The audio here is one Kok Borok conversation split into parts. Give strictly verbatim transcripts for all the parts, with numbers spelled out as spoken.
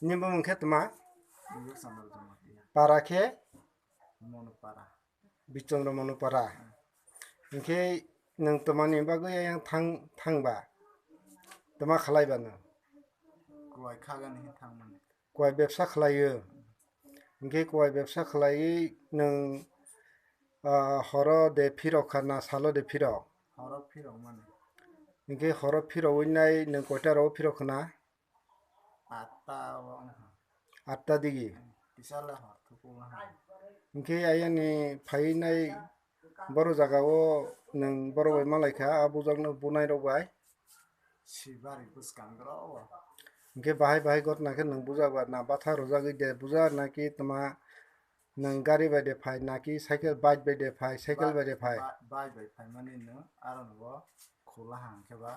Nini bumung khe tma? Para khe? Monopara. Bichondra Monopara. Hinkhe nwng tmani bagwi ayang thang, thangba? Tma khlaiba nwng? Kuwai khagani thangmani. Kuwai bebsa khlaio. Hinkhe kuwai bebsa khlaiwi nwng, ah, horo de phirok kha na salo de phirok? Horo phirok mani. Hinkhe horo phirogwi nai nwng koita rogo phirok khna? Atta o wng kha. Atta digi. Kisa le hor thuku wng kha. Hinkhe ayani phainai boro jaga o nwng borok bai malai kha, a bujak no bunai rok bai. Sibari bwskang rok o. Hinkhe bahai bahai gotna khe nwng bujak ba na batha rwjagwi de bujak naki tma nwng gari bai de phai naki cycle bike bai de phai cycle bai de phai? Ba-, bike bai phai mani nwng aro no khula hang khe ba.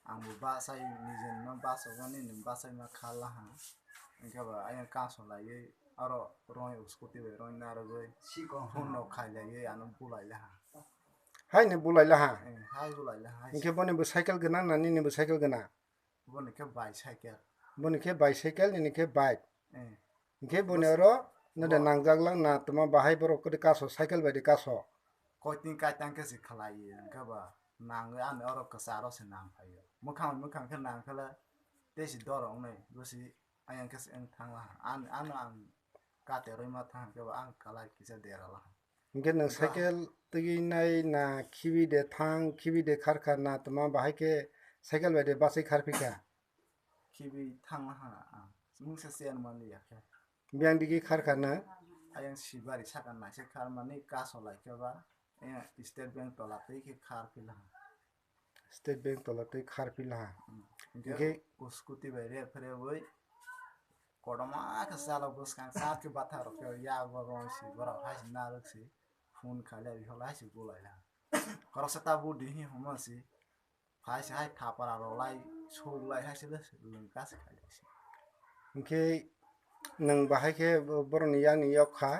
Ang bo bachai nijeni ma bachogani nini bachai ma kha laha. Hinkhe ba ayang kaso laiwi aro roi scooty bai roi narwgwi phone rok khailaiwi ano bulai laha. Hai ni bulai laha? Eh, hai bulai laha, hai. Hinkhe boni bo cycle gwnang na nini bo cycle gwnang? Boni khe bicycle. Boni khe bicycle, nini khe bike. Eh. Hinkhe boni oro no de nangjak lang na tma bahai borok kwrwi kaso cycle bai de kaso. Koiting kaitang khe se khlai, hinkhe ba nangwi ani oro kwcharo se nang phaio. Mwkhang mwkhang khe nang khe le tei se doro wngnai, bo se ayang khe se wng thang laha. Ani, ano ang kate rwima thang khe ba ang kalai kisa dera laha. Hinkhe nwng cycle twi nai na khibi de thang, khibi de khar kha na tma bahai khe cycle bai de bachai khar phi kha? Khibi thang laha ang. Mungsa se ano manliya khe. Biyang digi khar kha na? Ayang sibari saka naisik khar mani kaso lai khe ba, eh, State Bank tola twi khe khar phi laha. State Bank tola twi khar phi laha. Hmm. Hinkhe hinkhe o scooty bai rep rep wi kotorma khe chalok bwskang chat khe batha rok khe ya bo rong si borok hai si narwk si phone khailai rihok lai si bulai laha. Khoroksa ta budi hi huma si. Hai se hai thapara rok lai, suk lai hai se le lwng ka se khai lai se. Hinkhe nwng bahai khe bo-, borokni yakni yok kha?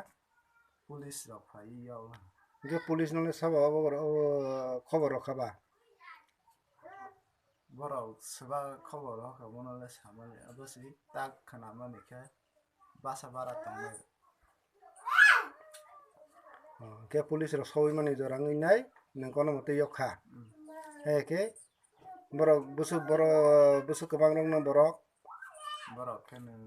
Police rok phai yok la. Hinkhe police no le sabo abo, abo khobor rok kha ba? Borok swba khobor rok kha, bono le samani, abo se tak khna mani khe. Basa bara tongnai. Oh, hwnkhe police rok sogwi mani jora wngwi nai, nwng kono motwi yok kha. Mm. Hai khe borok bwswk, borok bwswk kwbang rok no borok. Borok khe nwng